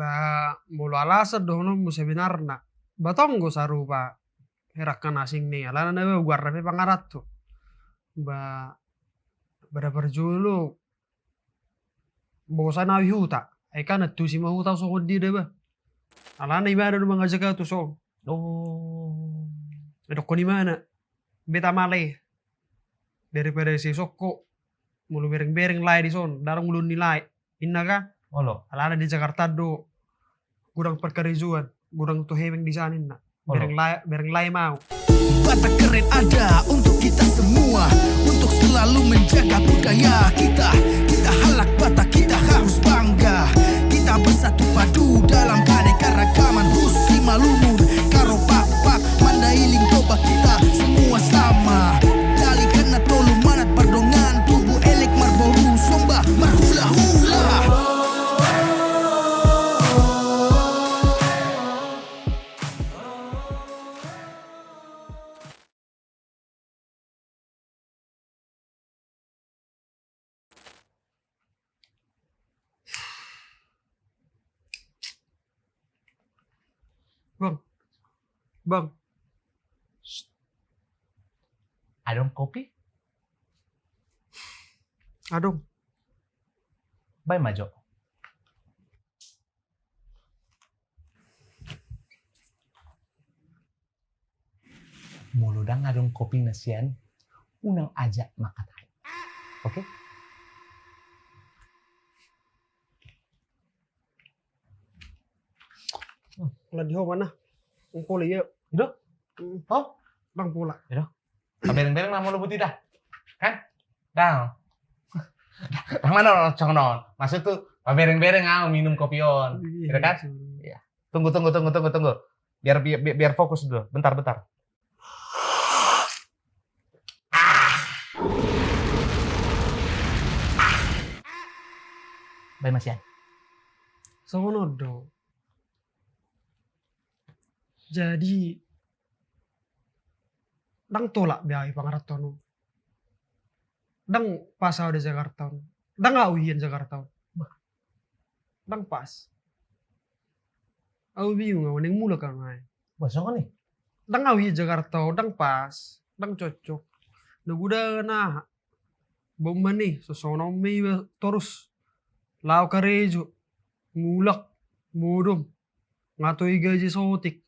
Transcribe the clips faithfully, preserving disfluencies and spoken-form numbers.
Ba, molo alasan dohononmu sebenarna, ba tong do sarupa, herangkan asing ni, alana na ba goarna pe pangaranto. Ba, ba na parjolo, bosan au di huta, ai kan antusi ma huta songon dia da ba. Alana ibana do mangajak au tuson. Oh. Didokkon ibana, beta ma lae. Daripada sai dison ho, molo bereng-bereng lae dison, ndang adong ulaon ni lae. Inna kan? Olo. Alana di Jakarta do godang parkarejoan, godang tu hepeng di sana inna. Olo. Bereng lae, bereng lae ma au. Batak keren ada untuk kita semua, untuk selalu menjaga budaya kita. Kita halak Batak, kita harus bangga. Kita bersatu padu dalam keanekaragaman. Hus Simalungun, Karo Pakpak, Mandailing, Toba, kita semua sama. Dalihan na tolu manat, Pardongan, Tubu, Elek, Marboru, Somba, Marhula-hula. Bang. Bang. Adong kopi? Adong. Baen ma jo. Molo ndang adong kopi na sian, unang ajak mangkatai. Oke? Lah di ho mana? Ngumpul iya. Ido? Hmm. Ho? Bang pula. Ido? Pabereng-bereng na molo buti da. Kan? Dang. Dang mana orang songon on. Maksud tu, pabereng-bereng au minum kopi on. Iya, gitu kan? Iya. Tunggu, tunggu, tunggu, tunggu, tunggu. Biar, biar, biar, biar fokus dulu. Bentar, bentar. Baen ma sian. Songon on do. Jadi, ndang tolap be au i pangarantoan on. Ndang pas au di Jakarta on. Ndang au hian Jakarta on. Bah. Ndang pas. Au bingung au, naeng mulak au nai. Bah, songon i. Ndang au hian Jakarta on, ndang pas. Ndang cocok. Na godang aha. Bom ma ni, songon on ma iba torus. Laho karejo. Mulak. Modom. Nga toe gaji saotik.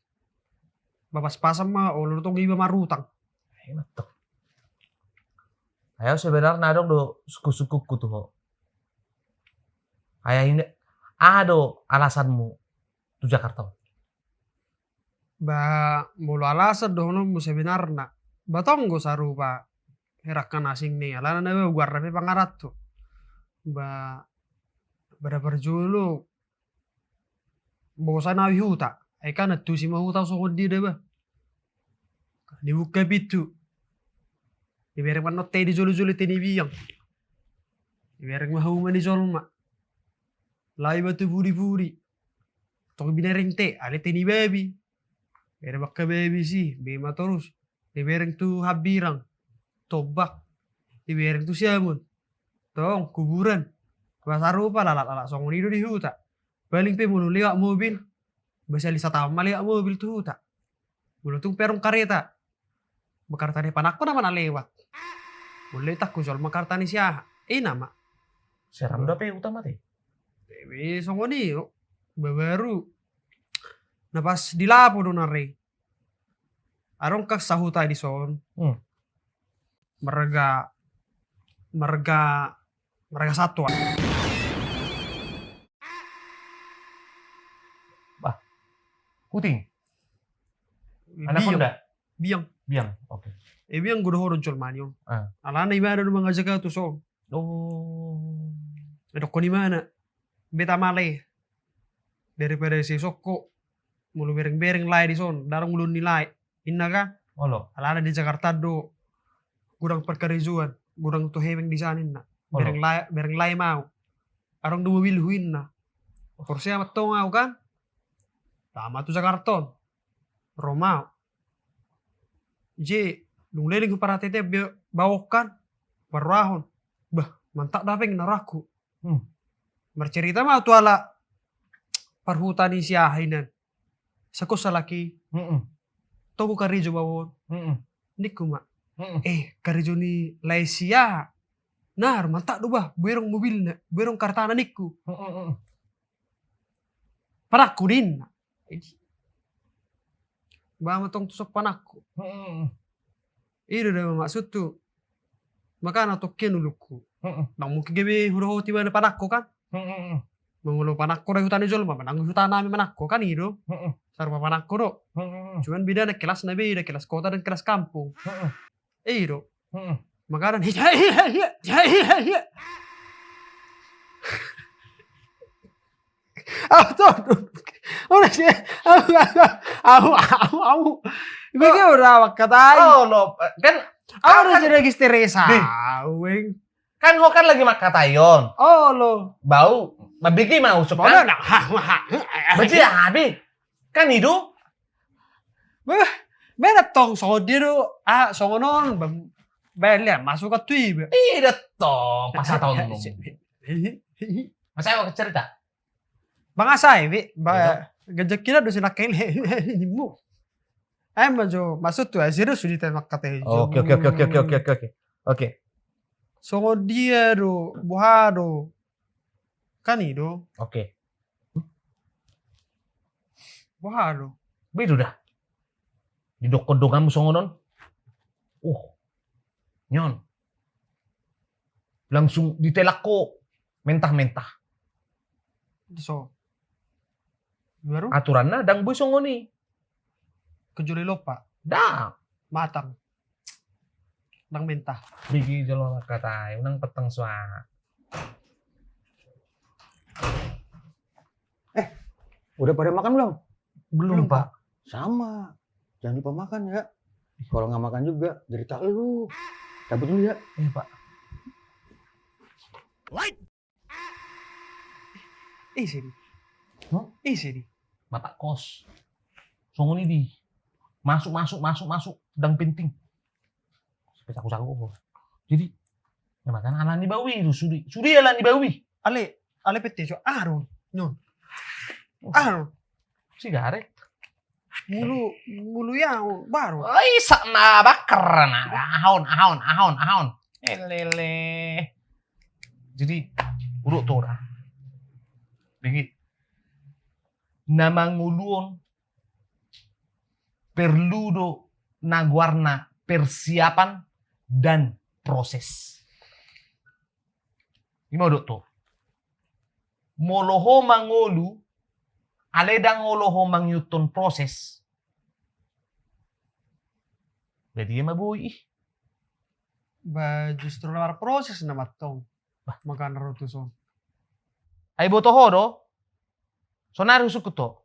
Ba pas-pasan ma, olo tong iba marutang. Ai mantap. Ai au sebenarna adong do sungkun-sungkunku tu ho. Ai aha do alasanmu tu Jakarta on? Ba, molo alasan dohononmu sebenarna, ba tong do sarupa herangkan asing ni, alana na ba goarna pe pangaranto. Ba, ba na parjolo, bosan au di huta, ai kan antusi ma huta songon dia da ba. Dibuka pintu. Dibereng ma annon te di jolo-jolo, te ni biang. Dibereng ma hauma ni jolma. Laho iba tu pudi-pudi. Tong binereng te, alai te ni babi. Bereng ma angka babi si, baen ma torus. Dibereng tu hambirang. Tombak. Dibereng tu siamun. Tong, kuburan. Ba sarupa lalat-lalat songon i do di huta. Paling pe molo lewat mobil, ba sahali sataon ma lewat mobil tu huta. Molo tung pe adong kareta, ba kareta ni panangko nama na lewat. Molo lewat angka jolma kareta ni si aha, i nama. Seram dope huta mate. Be songon i do. Ba baru na pas di lapo do nari. Adong angka sahuta dison. Hmm. Marga, marga, marga satwa. Bah. Huting. Anak biang. Honda? Biang. Biang, oke. Eh, biang godang dohot jolma ni on. Ah. Alana ibana do mangajak au tuson. Oh. Didokkon ibana. Beta ma lae. Daripada sai dison ho. Molo bereng-bereng lae dison, ndang adong ulaon ni lae. Inna kan? Olo. Alana di Jakarta do godang parkarejoan, godang tu hepeng di sana inna. Olo. Bereng lae, bereng lae ma au. Adong do mobilhu inna. Porsea ma antong au kan? Laho ma tu Jakarta on. Ro ma au. Ise, dung leleng huparhata be baoa kan. Parrohahon. Bah, mantap do hepeng na rohangku. Hmm. Marcerita ma au tu halak parhuta ni si aha inan. Sako salaki. Heeh. Tong karejo ma on. Heeh. Ningku ma. Heeh. Eh, karejo ni lae si aha. Nah, mantap do bah, berong mobilna, berong karetana ningku. Heeh, heeh. Panangko ninna. Ba ma tong tu son panangko. Heeh. I do da maksudhu. Makana tongkin ulungku. Heeh. Ndang mungkin gabe hudohoti ba na panangko kan? Heeh. Molo panangko da hutana jolma, manang hutana hami manangko kan i do. Heeh. Sarupa panangko do. Heeh. Cuman bedana kelasna beda, kelas kota dan kelas kampung. Heeh. I do. Heeh. Makana Au tonduk. Ora sih. Au, au, au, au. Bege ora mangkatai. Oh, lo, kan. Au ora sih register esa. Di. Au, weng. Kan ho kan lagi mangkatai on. Oh, lo. Bau, mabege ma usuk kan? Bege abi. Kan i do. Beh, beda tong songon dia do. Ah, songon on. Bang, bang, lihat masuk ke tui, be. Ih, da tong, pas tahun. Masa aku cerita? Bang Asai, be, ba, gajak kira do sinakeng le, nimu. Ai ma jo, masuk tu, asir do sudi temak kata jo. Oke, oke, oke. Oke. Songon dia do, boha do. Kan i do. Oke. Boha do? Beda da. Didokkon donganmu songon on. Uh. Nyon. Langsung ditelak ho mentah-mentah. Di so. Baru? Aturanna ndang boi songon i. Kejoli lopa. Ndang. Matang. Ndang mentah. Bege jolo mangkatai, unang petang suara. Eh, udah pada makan belum? Belum, Pak. Sama. Jangan lupa makan ya. Kalau nggak makan juga, derita lu. Cabut dulu ya. Iya, Pak. Ise di? Hah? Ise di? Bapak kos. Songon i di. Masuk, masuk, masuk, masuk. Ndang penting. Sampai saku-saku. Jadi, ya makana ala ni bau i do, sudi. Sudi ala ni bau i. Ale, ale pete, jo, aron. Nyon. Aron. Sigaret. Mulu, mulu ya, baru. Oi, sak na bakar na. Ahon, ahon, ahon, ahon. Elele. Jadi, uruk tora. Begi. Na mangolu on perlu do na goarna persiapan dan proses. Ima do tu. Molo ho mangolu, ale ndang olo ho mangihuthon proses. Jadi ia ma boi. Ba justru na marproses nama tong. Bah. Makana ro tu son. Ai boto ho do. Sonari husungkun tu ho.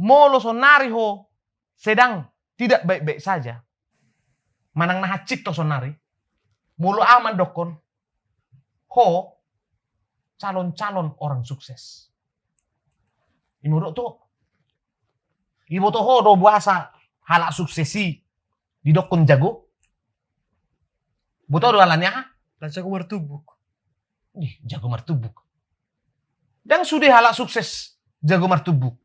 Molo sonari ho sedang tidak baik-baik saja. Manang na hansit ho sonari. Molo au mandokkon ho calon-calon orang sukses. Ima do tu. Iboto ho do boasa halak sukses i didokkon jago. Boto do ala ni aha? Ala jago martumbuk. Ih, jago martumbuk. Ndang sude halak sukses jago martumbuk.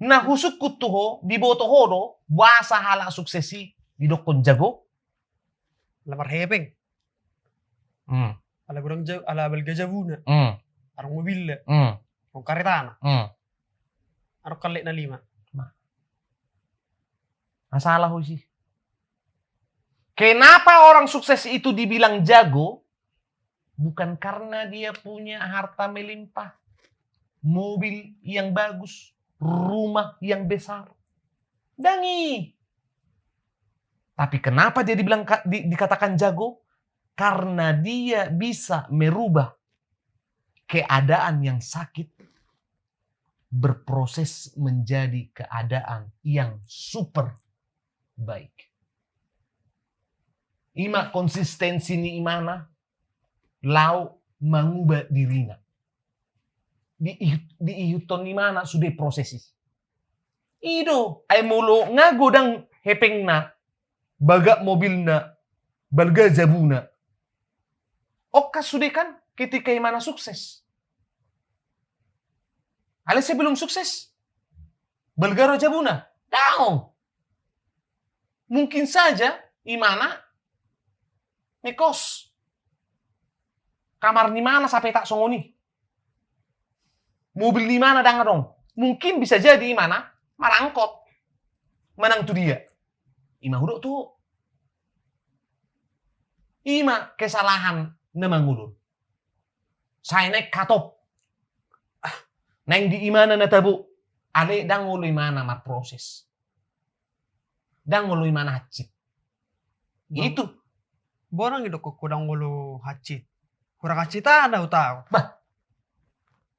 Na husungkun tu ho, diboto ho do boasa halak sukses i didokkon jago. Ala marhepeng. Hmm. Ala godang ja-, ala balga jabuna. Hmm. Adong mobilna. Hmm. Adong karetana. Hmm. Adong kallekna lima. Nah. Masalah ho isi. Kenapa orang sukses itu dibilang jago? Bukan karena dia punya harta melimpah, mobil yang bagus, rumah yang besar. Ndang i. Tapi kenapa dia dibilang ka-, di-, dikatakan jago? Karena dia bisa merubah keadaan yang sakit berproses menjadi keadaan yang super baik. Ima konsistensi ni imana laho manguba dirina. Di, diihuthon imana sude proses i. I do, ai molo nga godang hepengna, bagak mobilna, balga jabuna. Ongka sude kan ketika imana sukses. Alai sebelum sukses, balga ro jabuna. Daong. Mungkin saja imana ngekos. Kamar ni imana sapetak songon i. Mobil ni imana ndang adong. Mungkin bisa jadi imana marangkot manang tu dia. Ima hudok tu. Ima kesalahan na mangolu on. Sai naeng hatop. Ah, naeng di imana na tabo. Alai ndang olo imana marproses. Ndang olo imana hansit. Bang, itu. Boha nang didokkon ho ndang olo hansit? Hurang hansit aha na hutaon? Bah.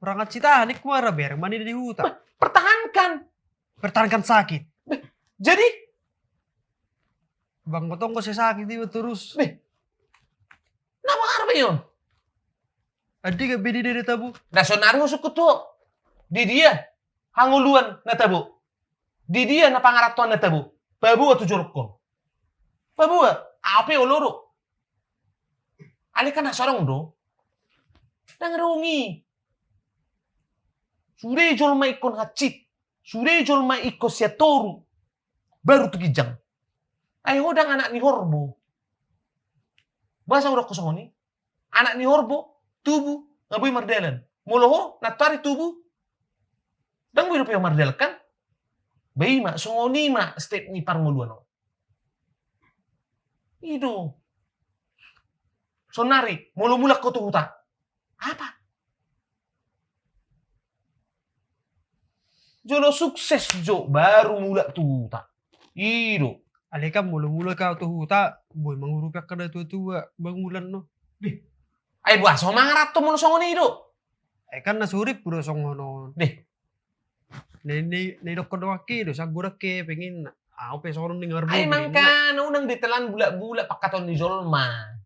Hurang hansit aha, ningku ma ra bereng manida di huta. Bah, pertahankan. Pertahankan sakit. Bah, jadi? Bang, motong ko se sakit iba terus. Bah. Na boha be on? Adi gabe di dia na tabo. Na sonari husungkun tu ho. Di dia hangoluan na tabo? Di dia na pangarantoan na tabo? Paboa tu jolongkon. Paboa, au pe olo do. Alai kan na so adong do. Ndang adong i. Sude jolma ingkon hansit. Sude jolma ingkon sian toru. Baru tu ginjang. Ai ho ndang anak ni horbo. Boasa hudok ho songon i? Anak ni horbo, tubu, nga boi mardalan. Molo ho, nantoari tubu, ndang boi dope ho mardalan kan? Ba ima, songon i ma step ni parngoluan on. I do. Sonari, molo mulak ho tu huta. Apa? Jolo sukses jo, baru mulak tu huta. I do. Alai kan molo mulak au tu huta, boi mangurupi angka na tua-tua, bangunan no. Deh. Ai boasa ho mangaranto molo songon i do? Ai kan na so hurippu do songon on. Deh. Na, na, na didokkon donganki do, sian godang hepeng ninna. Au pe songon on ninna. Ai mangkana unang ditelan bulak-bulak pangkataion ni jolma.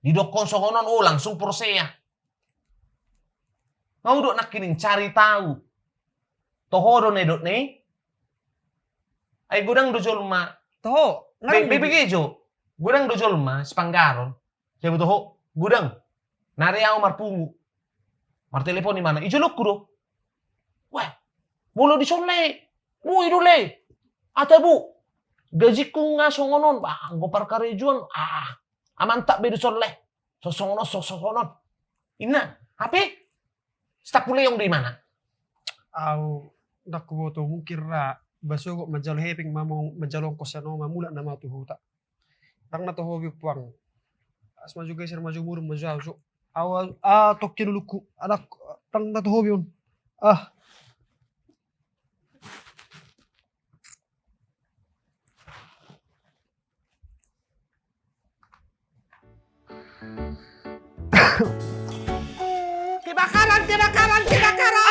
Didokkon songon on, oh, langsung porsea. Nga hudok nangkining cari tahu. Toho do na didok na i. Ai godang do jolma. Toho, be, be, bege jo. Godang do jolma sipanggaron. Sai huboto ho, godang. Nari au marpungu. Martelepon imana. I jolongku do. Wah, molo dison lae. Boi do lae. Ata bo. Gajingku nga songon on. Bah, anggo parkarejoan. Ah, ah, mantap be dison lae. So songon on, so songon on. Inna, hape? Staf puleong do imana. Au, ndang huboto, mungkin ra, ba sogot manjalo hepeng ma, manjalo ongkos sian on ma, mulak nama tu huta. Ndang na tohobi puang. As maju geser, maju mundur, maju au, so. Au, au, ah, tokki duluku. Anak, ndang na tohobi on. Ah. Kebakaran, kebakaran, kebakaran!